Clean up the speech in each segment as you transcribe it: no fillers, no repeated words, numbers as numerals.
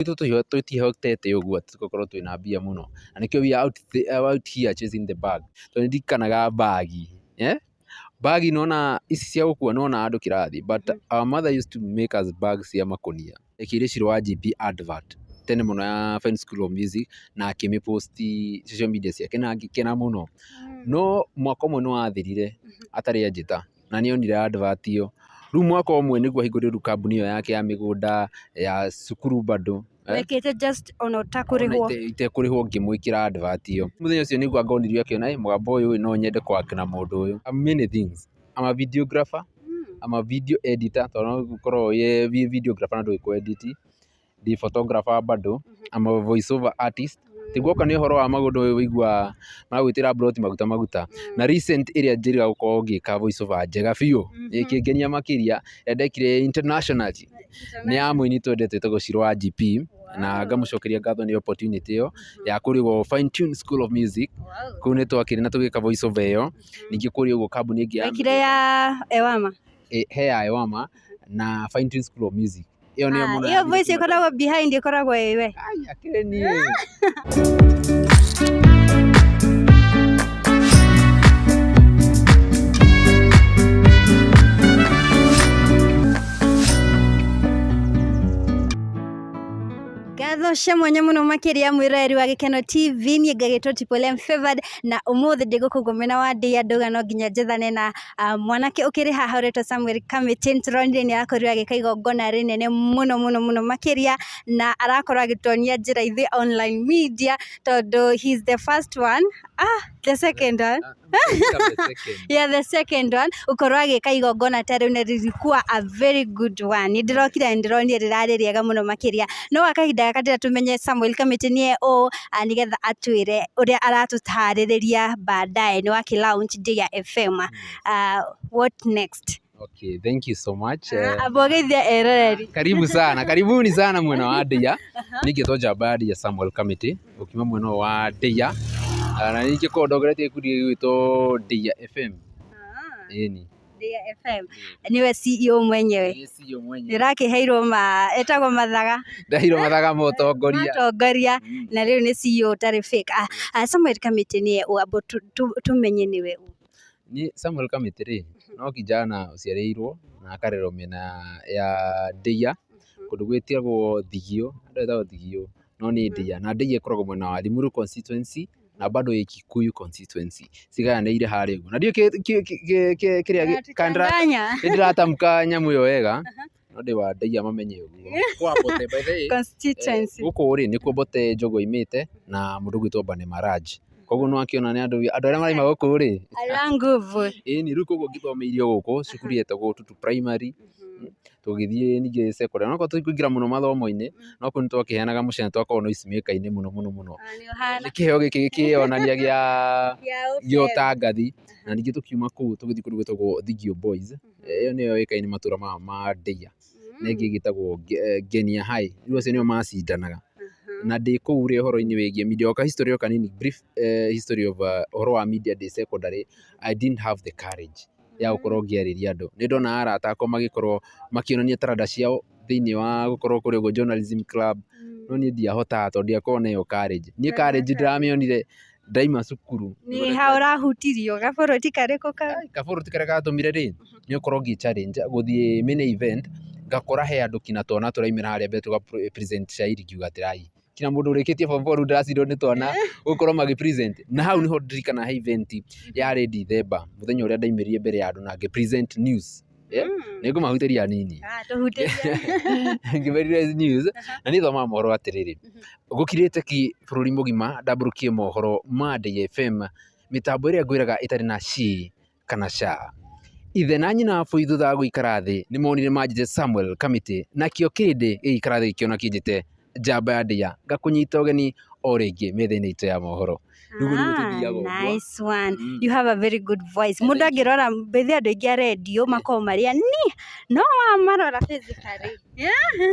Gwitũ tũtihotete ũguo atĩ tũgakorwo twĩna mbia mũno, na nĩkĩo we are out here chasing the bag, tondũ nĩ ndirikanaga bag, bag nĩwona ici cia gũkua nĩwonaga andũ kĩrathi, but our mother used to make us bags cia makũnia. Ndekĩire Shiro wa GP advert tene mũno ya Fine School of Music na akĩmĩ post social media ciake na ngĩkena mũno. No mwaka ũmwe nĩ wathirire atarĩ anjĩta na nĩ onire advert ĩyo. Rĩu mwaka ũmwe nĩguo ahingũrire rĩu kambuni ĩyo yake ya mĩgũnda, ya cukuru bado. Wekĩte just ona ũtakũrĩhwo. Itekũrĩhwo ngĩmwĩkĩra advert ĩyo. Mũthenya ũcio nĩguo angonire akĩona mũgambo ũyũ no nyende kũ work na mũndũ ũyũ. Many things. I'm a videographer, I'm a video editor tondũ no ũkorwo wĩ videographer na ndũĩ kũ edit. Ndĩ photographer bado, I'm a voice over artist. Tiguoka nĩ ũhoro wa maũndũ ũiguaga magwĩtĩra mburoti maguta maguta. Na recent ĩrĩa njĩrĩga gũkorwo ngĩka voice over njega biũ, ĩkĩngenia makĩria, ĩrĩa ndekire internationally, nĩ ya mũini twendete wĩtagwo Shiro wa GP, na ngamũcokeria ngatho nĩ opportunity ĩyo ya kũrĩhwo Fine Tune School of Music. Kũu nĩ twakĩrĩ na tũgĩka voice over ĩyo. Ningĩ kũrĩa ũguo kambuni ĩngĩ ya Wekire ya Ewama? He ya Ewama na Fine Tune School of Music. Ĩyo nĩyo mũno. Ĩyo voice ĩkoragwo behind ĩkoragwo ĩ we. Ai, akĩrĩ niĩ. Ngatho cia mwanya mũno makĩria mwĩroreri wa Gĩkeno TV, niĩ ngagĩtwo Triple M Favored, na ũmũthĩ ndĩ gũkũ mwena wa Ndĩa ndauga no nginya njethane na mwanake ũkĩrĩ haha ũretwo Samuel Kamĩtĩ. Nĩtũronire nĩ arakorirwo agĩka igongona rĩnene mũno mũno mũno makĩria, na arakorwo agĩtuonia njĩra ithuĩ online media, tondũ he is the first one, the second one. Yeah, the second one ukorwo agĩka igongona ta rĩu na rĩrikuwa a very good one. Nĩ ndĩrokire na ndĩronire rĩrarĩ rĩega mũno makĩria. No gwa kahinda gaka ndĩrenda tũmenye Samuel Kamĩtĩ nĩye ũ, nĩgetha atwĩre ũrĩa aratũtarĩrĩria baadaye nĩ wakĩ launch Ndĩa FM. What next? Okay, thank you so much. Amba ũgeithie eroreri. Karibu sana, karibuni sana mwena wa Ndĩa. Niĩ ngĩtwo njamba ya Ndĩa Samuel Kamĩtĩ, ũkiuma mwena ũyũ wa Ndĩa. Na ningĩ korwo ndongoretie gĩkundi gĩgwĩtwo Ndĩa FM. Ĩni. Ndĩa FM. Nĩwe CEO mwenyewe. Niĩ CEO mwenyewe. Ndĩrakĩheirwo ma etagwo mathaga. Ndaheirwo mathaga ma ũtongoria. Matongoria na rĩu nĩ CEO ũtarĩ fake. Samuel Kamĩtĩ nĩye ũ? Amba tũmenye nĩwe ũ. Niĩ Samuel Kamĩtĩ rĩ, no kijana ũciarĩirwo na akarerwo mĩena ya Ndĩa, kũndũ gwĩtagwo Thigio, andũ etagwo Thigio, no nĩ Ndĩa, na Ndĩa ĩkoragwo mwena wa Limuru constituency na bado ĩ Kikuyu constituency, cigayanĩire harĩa ũguo. Na ndiũĩ kĩrĩa kana nĩndĩratamka nyamũ ĩyo wega, no ndĩ wa Ndĩa mamenye ũguo. Kwa Mbote by the way, Constituency. Gũkũ rĩ nĩkuo Mbote Njogu oimĩte na mũndũ ũgwĩtwo Bane Maraj. Koguo nĩwakĩona nĩ andũ andũ arĩa maraima gũkũ rĩ. Arĩa nguvu. Ĩni rĩu koguo ngĩthomeire o gũkũ cukuru yetagwo Tutu Primary, tũgĩthiĩ ningĩ secondary, onokorwo tũtikũingĩra mũno mathomo-inĩ, no kũu nĩtwakĩheanaga mũcene twakorwo noise maker-inĩ mũno mũno mũno. Nĩ kĩheo gĩkĩ gĩkĩyonania gĩa ũtangathi, na ningĩ tũkiuma kũu tũgĩthiĩ kũndũ gwĩtagwo Thigio Boys, ĩyo nĩyo yũĩkaine matũra maya ma Ndĩa, na ĩngĩ ĩgĩtagwo Ngenia High, rĩu acio nĩo macindanaga. Na ndĩ kũu rĩ ũhoro-inĩ wĩgiĩ media, o ka history o kanini brief history of ũhoro wa media ndĩ secondary, I didn't have the courage ya gũkorwo ngĩarĩria andũ. Nĩ ndonaga arata akwa magĩkorwo makĩonania taranda ciao thĩinĩ wa gũkorwo kũrĩa ũguo journalism club, no niĩ ndiahotaga tondũ ndiakoragwo na ĩyo courage. Niĩ courage ndĩramĩonire ndaima cukuru. Nĩ ha ũrahutirio gaboroti karĩkũ kau? Gaboroti karĩa gatũmire rĩ, nĩ gũkorwo ngĩ challenge gũthiĩ mini event, ngakora he andũ kinya twana tũraumĩra harĩa mbere tũga present shairi ngiuga atĩrĩ kinya mũndũ ũrĩkĩtie form four rĩu ndĩracindwo nĩ twana gũkorwo magĩ present. Na hau nĩho ndirikanaga he event yarĩ December, mũthenya ũrĩa ndaumĩrire mbere ya andũ na ngĩ present news. Nĩ ngũmahutĩria hanini. Tũhutĩrie. Ngĩ news na niĩ thomaga mohoro atĩrĩrĩ, gũkirĩte ki bũrũri mũgima ndambũrũkie mohoro ma Ndĩa FM, mĩtambo ĩrĩa ngwĩraga ĩtarĩ na ci kana ca. Ithe na nyina wa Bũi thutha wa gũikara thĩ nĩ monire manjĩte Samuel Kamĩtĩ, nakĩo kĩrĩndĩ gĩgĩikara thĩ gĩkĩona kĩnjĩte njamba ya Ndĩa. Ngakũnyita ũgeni o rĩngĩ metha-inĩ itũ ya mohoro. Rĩu nĩguo tũthiaga ũguo. Nice one. You have a very good voice. Mũndũ angĩrora mbĩthĩ andũ aingĩ a redio makoragwo marĩ ani no wamarora physically.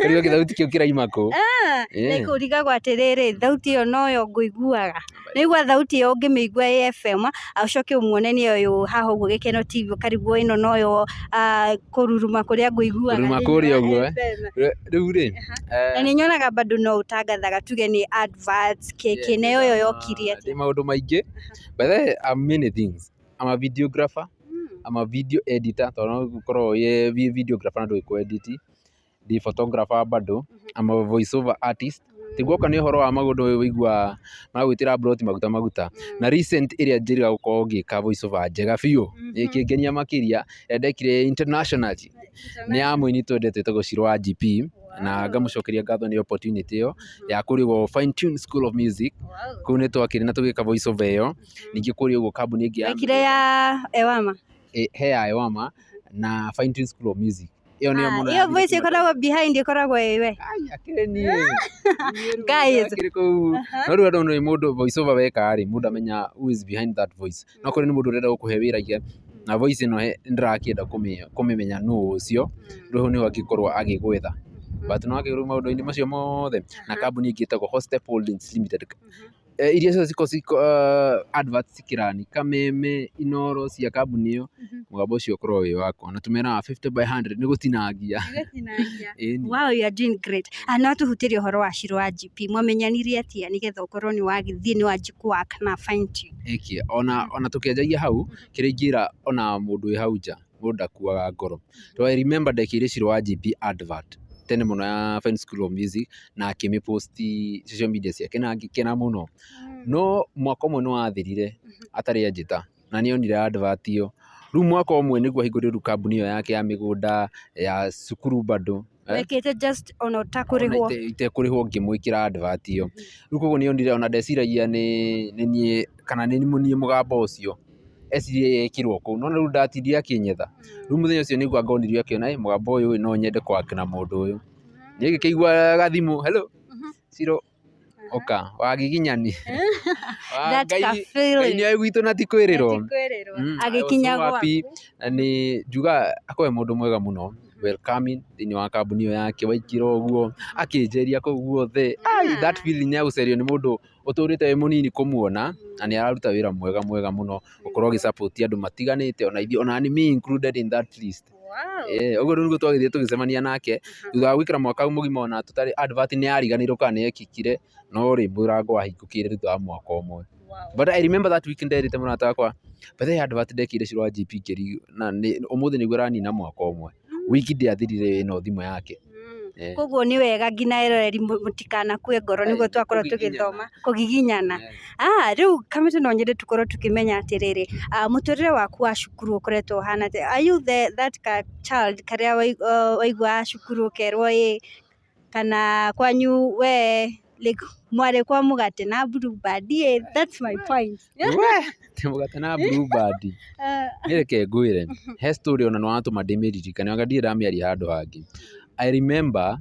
Kariũki gĩthauti kĩu kĩraima kũ? Like ũrigagwo atĩrĩrĩ, thauti ĩyo noyo ngũiguaga. Nĩ igua thauti ĩyo ũngĩmĩigua ĩ FM, ũcoke ũmuone nĩ ũyũ haha ũguo Gĩkeno TV, ũkarigwo ĩno noyo kũruruma kũrĩa ngũiguaga Kũruruma thĩinĩ kũrĩa wa ũguo, eh? FM. Rĩu rĩ, Na nĩ nyonaga bado no ũtangathaga tuge nĩ adverts kĩkĩ, na ĩyo yokire ndĩ maũndũ maingĩ. By the way, I'm many things. I'm a videographer, I'm a video editor, tondũ no gũkorwo wĩ videographer na ndũĩ kũ edit. Ndĩ photographer bado, I'm a voice over artist. Tiguoka nĩ ũhoro wa maũndũ ũigua maragwĩtĩra mburoti maguta maguta. Na recent ĩrĩa njĩrĩga gũkorwo ngĩka voice over njega biũ, ĩkĩngenia makĩria, ĩrĩa ndekire internationally, nĩ ya mũini twendete wĩtagwo Shiro wa GP, na ngamũcokeria ngatho nĩ opportunity ĩyo ya kũrĩgwo Fine Tune School of Music. Kũu nĩ twakĩrĩ na tũgĩka voice over ĩyo. Ningĩ kũrĩa ũguo kambuni ĩngĩ ya Wekire ya Ewama? He ya Ewama na Fine Tune School of Music. Ĩyo nĩyo mũno Ĩyo yathire voice kĩmataifa. ĩkoragwo behind ĩkoragwo ĩwe. Ai, akĩrĩ niĩ. Guys. Akĩrĩ kũu. No rĩu andũ nĩ mũndũ voice over weka rĩ, mũndũ amenya who is behind that voice. No korwo nĩ mũndũ ũrenda gũkũhe wĩra ige, na voice ĩno nĩndĩrakĩenda kũmĩmenya nũ ũcio, rĩu hau nĩho angĩkorwo agĩgwetha. But no akĩrĩ maũndũ-inĩ macio mothe, na kambuni ĩngĩ ĩtagwo Hostep Holdings Limited. Iria ciothe cikoragwo adverts cikĩrani, Kameme, Inooro cia kambuni ĩyo, mũgambo ũcio ũkoragwo wĩ wakwa. Na tũmeraga 50 by 100 nĩ gũtinangia. Ĩni. Wow, you are doing great. No tũhutĩrie ũhoro wa Shiro wa GP. Mwamenyanire atĩa nĩgetha ũkorwo nĩ wagĩthiĩ nĩ wanji kũ work na Fine Tune? Ĩkĩ, ona tũkĩanjagia hau, kĩrĩa ingĩra ona mũndũ wĩ hau nja, mũndũ ndakuaga ngoro. To I remember ndekĩire Shiro wa GP advert tene mũno ya Fine School of Music, na akĩmĩpost social media ciake na ngĩkena mũno. No mwaka ũmwe nĩ wathirire atarĩ anjĩta, na nĩ onire advert ĩyo. Rĩu mwaka ũmwe nĩguo ahingũrire rĩu kambuni ĩyo yake ya mĩgũnda, ya cukuru bado. Wekĩte just ona ũtakũrĩhwo. Itekũrĩhwo ngĩmwĩkĩra advert ĩyo. Rĩu koguo nĩ onire ona ndeciragia nĩ niĩ kana nĩ niĩ mũgambo ũcio. Eciririe yekĩrwo kũu, no rĩu ndatindire akĩnyetha. Rĩu mũthenya ũcio nĩguo angonire akĩona mũgambo ũyũ no nyende kũ work na mũndũ ũyũ. Niĩ ngĩkĩigua gathimũ, hello, Shiro, oka, wagiginyani. That Ngai ka Ngai feeling. nĩ oĩ gwitũ na ti kwĩrĩrwo. Agĩkinya I was so happy. gwaku. Na nĩ njuga akoragwo e mũndũ mwega mũno, welcoming thĩinĩ wa kambuni ĩyo yake, waingĩra ũguo akĩnjeria kũu guothe. Ai, that feeling ya gũcerio nĩ mũndũ ũtũrĩte wĩ mũnini kũmuona, na nĩ araruta wĩra mwega mwega mũno, gũkorwo agĩ support andũ matiganĩte, ona ithuĩ, ona me included in that list. Ũguo rĩu nĩguo twagĩthiĩ tũgĩcemania nake, thutha wa gũikara mwaka mũgima ona tũtarĩ advert nĩ yariganĩirwo kana nĩ yekĩkire, no rĩ mũrango wahingũkire thutha wa mwaka ũmwe. But I remember that week nderĩte mũrata wakwa, by the way advert ndekĩire Shiro wa GP ngĩrigwo, na ũmũthĩ nĩguo aranina mwaka ũmwe. Wiki ndĩathirire ĩno thimũ yake. Koguo nĩ wega nginya eroreri mũtikanakue ngoro nĩguo twakorwo tũgĩthoma kũgiginyana. Rĩu Kamĩtĩ no nyende tũkorwo tũkĩmenya atĩrĩrĩ, mũtũrĩre waku wa cukuru ũkoretwo ũhana atĩa? Are you the that ka child karĩa waiguaga cukuru ũkerwo ĩ kana kwanyu we like mwarĩ kwa mũgate na Blue Band ĩ, that's my point. We, ti mũgate na Blue Band. Nĩ reke ngwĩre, he story ona nĩ watũma ndĩmĩririkane, anga ndirĩ ndamĩaria handũ hangĩ. I remember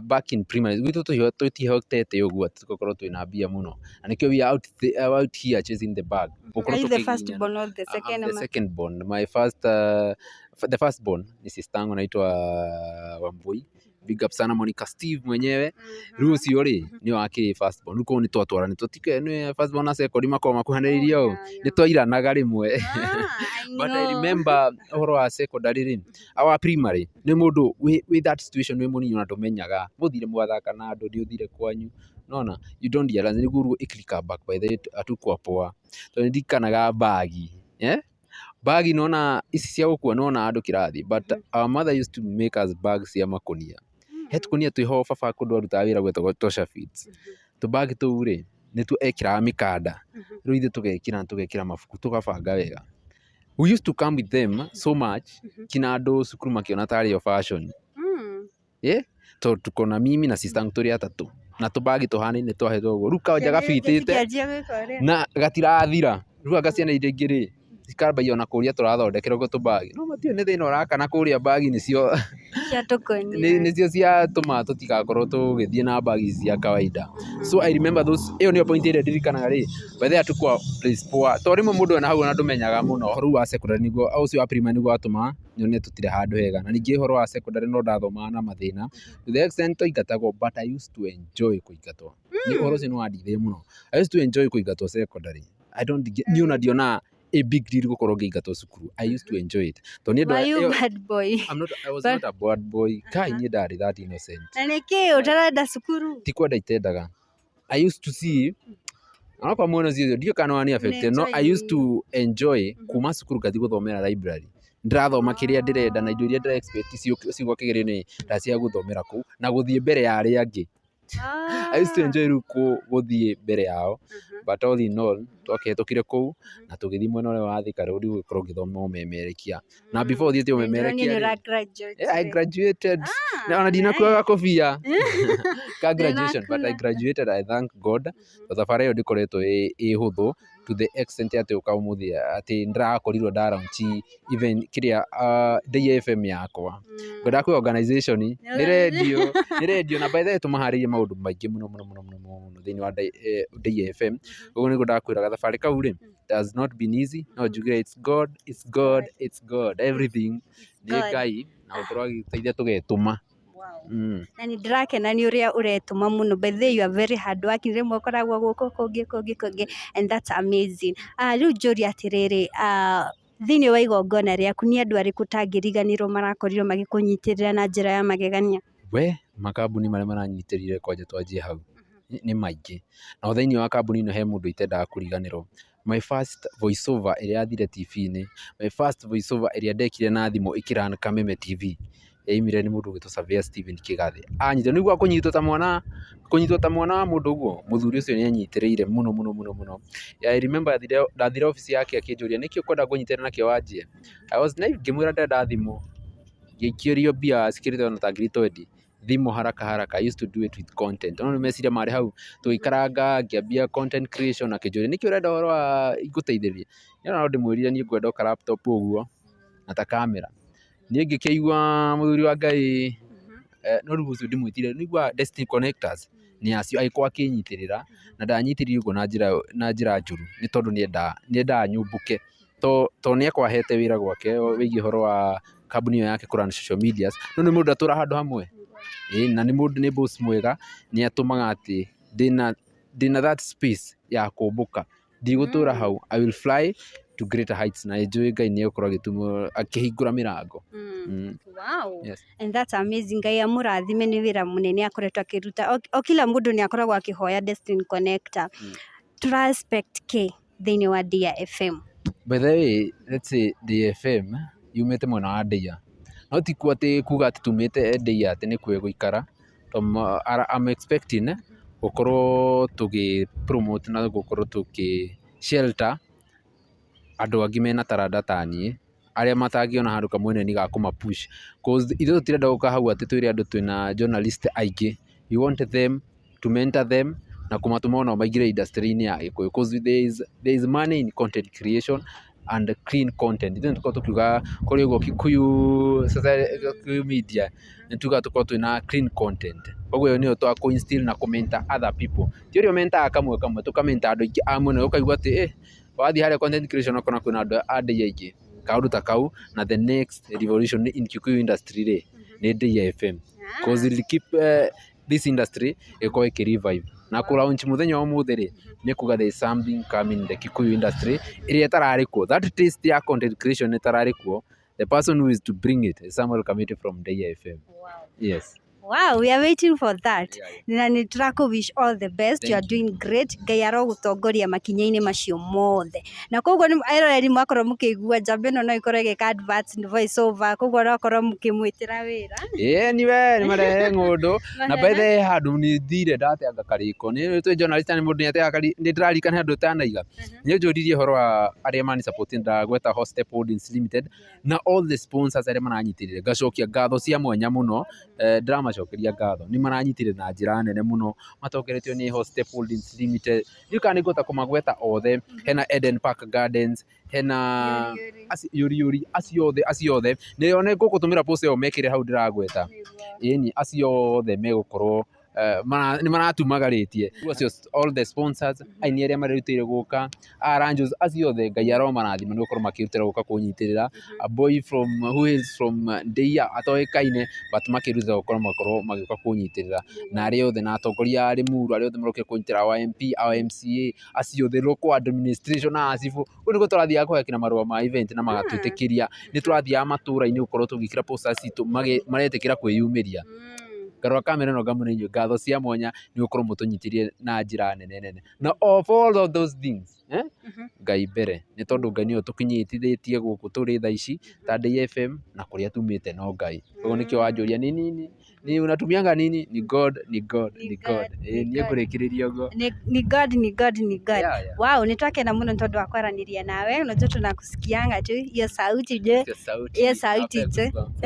back in primary, gwitũ tũtihotete ũguo atĩ tũgakorwo twĩna mbia mũno. Na nĩkĩo we are out here chasing the bag. Gũkorwo Are you the first tũkĩgiginyana. born or the I'm second? the second born. My first, the first born ni sister yangu anaitwa Wambui. Big up sana Monica Steve mwenyewe. Rĩu ũcio rĩ, nĩwe wakĩrĩ first born. Rĩu koguo nĩ twatwaranĩte, tũtikĩ nĩ first born na second makoragwo makuhanĩrĩirie ũũ. Nĩ twairanaga rĩmwe. But I remember ũhoro wa secondary rĩ, our primary, nĩ mũndũ wĩ that situation wĩ mũnini ona ndũmenyaga. Mũthire mwathaka na andũ, nĩ ũthire kwanyu. Nona, you don't realize, nĩguo rĩu ĩclick back by the way hatukuwa poa. Tondũ nĩndirikanaga bagi. Bagi nĩwona ici cia gũkua nĩwona andũ kĩrathi, but our mother used to make us bags cia makũnia. He tũkũnia twĩho baba kũndũ arutaga wĩra gwetagwo Tosha Feeds. Tũbagi tũu rĩ, nĩtuo ekĩraga mĩkanda. Rĩu ithuĩ tũgekĩra na tũgekĩra mabuku tũgabanga wega. We used to come with them so much, kinya andũ cukuru makĩona tarĩ o fashion. Tondũ tuko na mimi na sister yangu tũrĩ atatũ. Na tũbagi tũhanaine twahetwo ũguo. Rĩu kanja gabitĩte na gatirathira. Rĩu anga ciana iria ingĩ rĩ, Cikambagia ona kũria tũrathondekerwo tũbagi, no matiũĩ nĩ thĩna ũraka na kũrĩa bagi nĩcio Ciatũkonia. Nĩcio ciatũma tũtigakorwo tũgĩthiĩ na bagi cia kawaida. So I remember those, ĩyo nĩyo point ĩrĩa ndirikanaga rĩ, by the way hatukua place poa, to rĩmwe mũndũ ena hau ona ndũmenyaga mũno. Ũhoro rĩu wa secondary nĩguo, ũcio wa primary nĩguo watũma nyone tũtirĩ handũ hega. Na ningĩ ũhoro wa secondary no ndathomaga na mathĩna to the extent twaingatagwo, but I used to enjoy kũingatwo. Nĩ ũhoro ũcio nĩ wandeithirie mũno. I used to enjoy kũingatwo secondary. I don't, niĩ ona ndionaga a big deal gũkorwo ngĩingatwo cukuru. I used to enjoy it tondũ niĩ Were you ĩyo bad boy? I'm not, I was not a bad boy. Kai, niĩ ndarĩ that innocent. Na nĩkĩ ũtarenda cukuru? Ti kwenda itendaga. I used to see onakorwo mwena ũcio ndiũĩ kana nĩ affected, no I used to enjoy kuma cukuru ngathiĩ gũthomera library, ndĩrathoma kĩrĩa ndĩrenda na indo iria ndĩra expect cigoka kĩgerio-inĩ ndaciaga gũthomera kũu na gũthiĩ mbere ya arĩa angĩ. I used to enjoy rĩu gũthiĩ mbere yao. But all in all, twakĩhetũkire kũu na tũgĩthiĩ mwena ũrĩa wa Thika Road gũgĩkorwo ngĩthoma ũmemerekia, na before ũthiĩte ũmemerekia rĩ, yeah, I graduated na ona ndinakuaga gakobia ka graduation, but I graduated. I thank God tondũ thabarĩ ĩyo ndĩkoretwo ĩ hũthũ to the extent atĩ ũka ũmũthĩ atĩ ndĩrakorirwo nda launch even kĩrĩa Ndeiya FM yakwa. Ngwendaga kwĩ organization nĩ radio, na by the way tũmaharĩirie maũndũ maingĩ mũno mũno mũno mũno mũno thĩinĩ wa Ndeiya FM. Ũguo nĩguo ndakwĩraga, thabarĩ kau rĩ, it has not been easy, no njugire it's God, it's God, it's God, everything nĩ God. Ngai na gũkorwo agĩteithia tũgetũma. Na nĩ ndĩrakena nĩ ũrĩa ũretũma mũno. By the way, you are very hard working. Rĩmwe ũkoragwo gũkũ kũngĩ kũngĩ kũngĩ, and that's amazing. Rĩu njũrie atĩrĩrĩ, thĩinĩ wa igongona rĩaku nĩ andũ arĩkũ ũtangĩriganĩrwo marakorirwo magĩkũnyitĩrĩra na njĩra ya magegania? We makambuni marĩa maranyitĩrĩire, kwanja twanjie hau, nĩ maingĩ. Na thĩinĩ wa kambuni ĩno he mũndũ itendaga kũriganĩrwo. My first voice over ĩrĩa yathire TV-inĩ, my first voice over ĩrĩa ndekire na thimũ ĩkĩrun Kameme TV, yaumire nĩ mũndũ ũgwĩtwo Surveyor Stephen Kĩgathĩ. Anyitire, nĩ ũiguaga kũnyitwo ta mwana, kũnyitwo ta mwana wa mũndũ ũguo, mũthuri ũcio nĩ anyitĩrĩire mũno mũno mũno mũno. I remember ndathire obici yake akĩnjũria, "Nĩkĩ ũkwenda ngũnyitĩrĩre nakĩo wanjie?" I was naive, ngĩmwĩra ndĩrenda thimũ. Ngĩikĩrio mbia cikĩrĩte ona ta 20,000, thimũ haraka haraka. I used to do it with content, no nĩ meciria marĩ hau tũgĩikaranga, ngĩambia content creation. Akĩnjũria, "Nĩkĩ ũrenda ũhoro wa ngũteithĩrĩrie?" Niĩ no ndĩmwĩrire niĩ ngwenda o ka laptop ũguo na ta kamera. Niĩ ngĩkĩigua mũthuri wa Ngai, no rĩu ũcio ndĩmwĩtire nĩigua Destiny Connectors nĩ acio agĩkorwo akĩnyitĩrĩra, na ndanyitĩrĩire ũguo na njĩra njũru, nĩ tondũ nĩendaga nyũmbũke to nĩ akorwo ahete wĩra gwake wĩgiĩ ũhoro wa kambuni ĩyo yake kũrun social medias, no nĩ mũndũ atũra handũ hamwe. Ĩĩ, na nĩ mũndũ, nĩ boss mwega, nĩ atũmaga atĩ ndĩna that space ya kũmbũka, ndigũtũra hau. I will fly to greater heights, na nĩnjũĩ Ngai nĩ egũkorwo agĩtũma akĩhingũra mĩrango. Wow. Yes. And that's amazing. Ngai amũrathime nĩ wĩra mũnene akoretwo akĩruta. O kila mũndũ nĩ akoragwo akĩhoya Destiny Connector. Tũra expect kĩ thĩinĩ wa Ndeia FM? By the way, let's say DFM yumĩte mwena wa Ndeia, no ti kuo atĩ kuga atĩ tumĩte Ndeia atĩ nĩkuo ĩgũikara. I'm expecting gũkorwo tũgĩ promote na gũkorwo tũkĩ shelter andũ angĩ mena taranda ta niĩ, arĩa matangĩona handũ kamwene ga kũma push, cause ithuĩ tũtirenda gũka hau atĩ twĩre andũ twĩna journalist aingĩ. We want them to mentor them na kũmatũma onao maingĩre industry-inĩ ya Gĩkũyũ, cause there is money in content creation and clean content. Ithuĩ nĩtũkoragwo tũkiuga kũrĩ ũguo Kikuyu, sasa Kikuyu media nĩ tugaga tũkorwo twĩna clean content, koguo ĩyo nĩyo twa instill na kũ-mentor other people. Ti ũrĩa ũmentaga kamwe kamwe, tũkamenta andũ aingĩ a mwena, ũkaigua atĩ wathiĩ harĩa content creation ũkona kwĩna andũ a Ndeia aingĩ, kaũndũ ta kau. Na the next revolution in Kikuyu industry rĩ, nĩ Ndeia FM, cause it will keep this industry ĩkorwo ĩkĩ revive na kũ launch mũthenya wa ũmũthĩ rĩ, nĩ kuga there is something coming in the Kikuyu industry ĩrĩa ĩtararĩ kuo. That taste ya content creation ĩtararĩ kuo, the person who is to bring it is Samuel Kamiti from Ndeia FM. Yes. Wow, we are waiting for that. Na nĩ tũrakũ wish all the best. You are Thank you. doing great. Ngai arogũtongoria makinya-inĩ macio mothe. Na koguo nĩ eroreri mwakorwo mũkĩigua njamba ĩno no ĩkorwo ĩgĩka adverts, voice over, koguo no korwo mũkĩmwĩtĩra wĩra. Ĩĩ, niwe nĩ marehe ng'ũndũ na by the way handũ nĩ thire ndateanga karĩko nĩ twĩ journalist nĩ mũndũ nĩ ateaga nĩ ndĩraririkana handũ ũtanaiga nĩ ũnjũririe ũhoro wa arĩa mani support, ndagweta Hostep Holdings Limited na all the sponsors arĩa maranyitĩrĩra, ngacokia ngatho cia mwanya mũno. Ndĩrama Ndĩramacokeria ngatho, nĩ maranyitire na njĩra nene mũno, matongoretio nĩ Hostep Holdings Limited. Ndiũĩ kana nĩ ngũhota kũmagweta othe, hena Eden Park Gardens, hena Yũri Yũri, acio othe, acio othe nĩo nĩ ngũgũtũmĩra post ĩyo mekĩre hau ndĩragweta. Ĩni, acio othe megũkorwo nĩ maratumagarĩtie. Acio all the sponsors, aini arĩa marerutĩire gũka, aranjos acio othe, Ngai aromarathima nĩ gũkorwo makĩrutĩra gũka kũnyitĩrĩra. A boy from who is from Ndeia atoĩkaine, but makĩrutĩra gũkorwo makorwo magĩũka kũnyitĩrĩra. Na arĩa othe, na atongoria a Limuru arĩa othe marokire kũnyitĩrĩra, our MP, our MCA, acio othe, local administration na acibũ. Kũu nĩkuo tũrathiaga kũhe kinya marũa ma event na magatwĩtĩkĩria. Nĩ tũrathiaga matũra-inĩ gũkorwo tũgĩkĩra posters citũ, maretĩkĩra kwĩyumĩria. Ngarora kamera ĩno ngamũne inyuĩ ngatho cia mwanya nĩ gũkorwo mũtũnyitĩrĩire na njĩra nene nene. Na of all of those things, eh? Ngai mbere, nĩ tondũ Ngai nĩwe ũtũkinyĩtithĩtie gũkũ tũrĩ thaa ici ta Ndĩi FM na kũrĩa tumĩte no Ngai. Koguo nĩkĩo wanjũria ni nini ni unatumianga nini, ni God, ni God, ni God. Ĩĩ niĩ ngũrĩkĩrĩria ũguo. Ni God, ni God, ni God. Yeah. Wow, nĩ twakena mũno nĩ tondũ wa kwaranĩria nawe. Unajua tunakusikianga tu hiyo sauti je. Hiyo sauti. Hiyo sauti Napea je. goosebumps.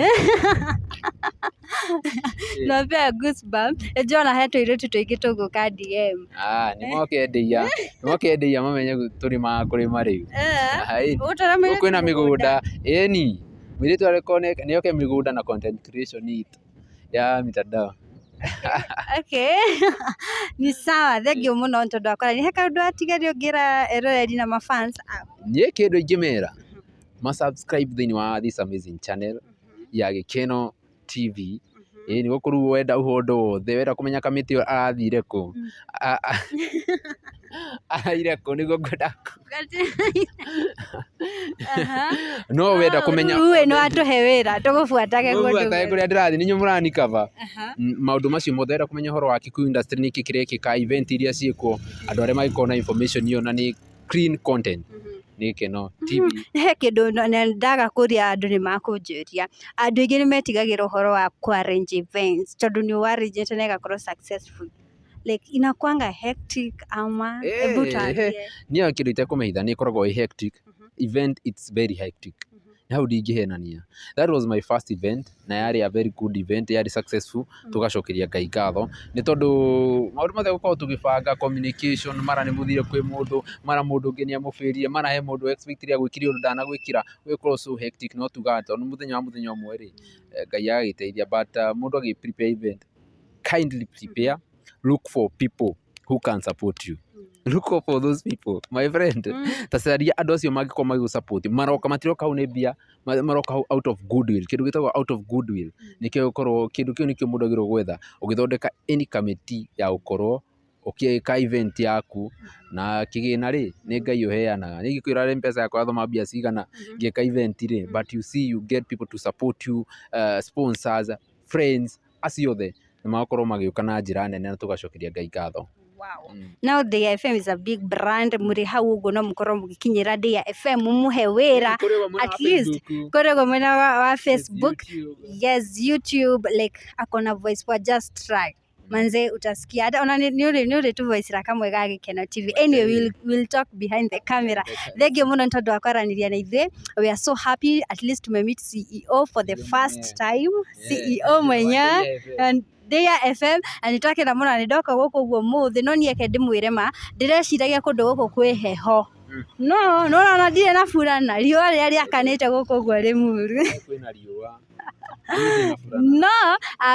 Napea goosebumps. Njua ona he tũirĩtu tũingĩ tũgũka DM. Ah, nĩ moke Ndeia, nĩ moke Ndeia mamenye tũrĩmaga kũrĩma rĩu. Ĩĩ. Ũtara mũirĩtu Kwĩna mĩgũnda, ĩni mũirĩtu arĩkorwo nĩ oke mĩgũnda na content creation itũ ya mitandao. Okay. Ni sawa, thank you mũno nĩ tondũ wa kwaranĩria. He kaũndũ watigaria ũngĩra eroreri na mafans? Niĩ kĩndũ ingĩmera, ma subscribe thĩinĩ wa this amazing channel ya Gĩkeno TV. Ĩĩ nĩ gũkorwo wenda ũhondo wothe, wenda kũmenya kamĩtĩ arathire kũ, araire kũ nĩguo ngwenda no wenda kũmenya. Rĩu we nĩ watũhe wĩra, tũgũbuatage kũndũ Mũbuatage guothe. Kũrĩa ndĩrathiĩ nĩ inyuĩ mũranikaba. Maũndũ macio mothe, wenda kũmenya ũhoro wa Kikuyu industry, nĩkĩ kĩrekĩka, event iria ciĩkuo, andũ arĩa mangĩkorwo na information ĩyo na nĩ clean content, nĩ Gĩkeno TV. He kĩndũ ndaga kũria, andũ nĩ makũnjũria. Andũ aingĩ nĩ metigagĩra ũhoro wa kũ arrange events tondũ nĩ ũ arrange na ĩgakorwo successful. Like inakuanga hectic ama? Hebu tuambie. Niĩ kĩndũ itekũmĩhitha, nĩ ĩkoragwo ĩ hectic. Event, it's very hectic. Hau ndingĩhenania. That was my first event na yarĩ a very good event, yarĩ successful, tũgacokeria Ngai ngatho nĩ tondũ maũndũ mothe gũkorwo tũgĩbanga communication, mara nĩ mũthire kwĩ mũndũ, mara mũndũ ũngĩ nĩ amũbĩrire, mara he mũndũ expectire agwĩkire ũndũ ndanagwĩkĩra, ũgĩkorwo so hectic. No tugaga tondũ mũthenya wa mũthenya ũmwe rĩ, Ngai agagĩteithia. But mũndũ agĩ prepare event, kindly prepare, look for people who can support you, look for those people, my friend. Ta caria andũ acio mangĩkorwo magĩgũ support, maroka matiroka hau nĩ mbia, maroka hau out of goodwill. Kĩndũ gĩtagwo out of goodwill nĩkĩo gĩkorwo kĩndũ kĩu nĩkĩo mũndũ agĩrĩirwo gwetha ũgĩthondeka any committee ya gũkorwo ũkĩka event yaku. Na kĩgĩna rĩ, nĩ Ngai ũheanaga. Niĩ ingĩkwĩra M-Pesa yakwa yathoma mbia cigana ngĩka event rĩ, but you see, you get people to support you, sponsors, friends, acio othe nĩ magakorwo magĩũka na njĩra nene na tũgacokeria Ngai ngatho. Wow. Now Ndĩa FM is a big brand, mũrĩ hau ũguo no mũkorwo mũgĩkinyĩra Ndĩa FM mũmũhe wĩra at least kũrĩa ũguo mwena wa Facebook, yes, YouTube, like akona voice poa, just try manze, utasikia hata ona nĩ ũrĩ tu voice ra kamwe ga Gĩkeno TV. Anyway, we'll talk behind the camera. Thank you mũno nĩ tondũ wa kwaranĩria na ithuĩ. We are so happy at least tumemeet CEO for the first time, CEO mwenyewe and Ndĩa FM, na nĩ twakena mũno na nĩ ndoka gũkũ ũguo mũthĩ. No niĩ eke ndĩmwĩre ma, ndĩreciragia kũndũ gũkũ kwĩ heho, no no ona ndirĩ na burana, riũa rĩrĩa rĩakanĩte gũkũ ũguo Limuru. Kwĩna riũa. No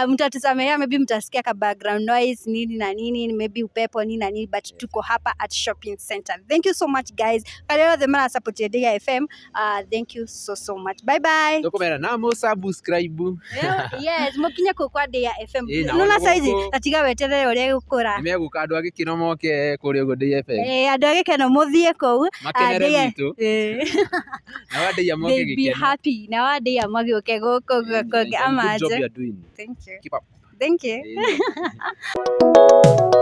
mtatusamehea, maybe mtasikia ka background noise nini na nini, maybe upepo nini na nini, but tuko hapa at shopping center. Thank you so much guys, karĩa othe marasupport Ndĩa FM, thank you so so much. Bye bye. Tũkũmera na mũ subscribe. Yes, mũkinye kũu kwa Ndĩa FM. Ĩ, na nona ona saizi gũkũ. tatiga weterere ũrĩa gũkũra. Nĩ megũka andũ a Gĩkeno moke kũrĩa ũguo Ndĩa FM. Andũ a Gĩkeno mũthiĩ kũu. Makenere Ndĩa- gwitũ. Na wa Ndĩa moke They'll be Gĩkeno. happy na wa Ndĩa magĩũke gũkũ gũkũ Good job amaje. you are doing. Thank you. Keep up. Thank you. Ĩ.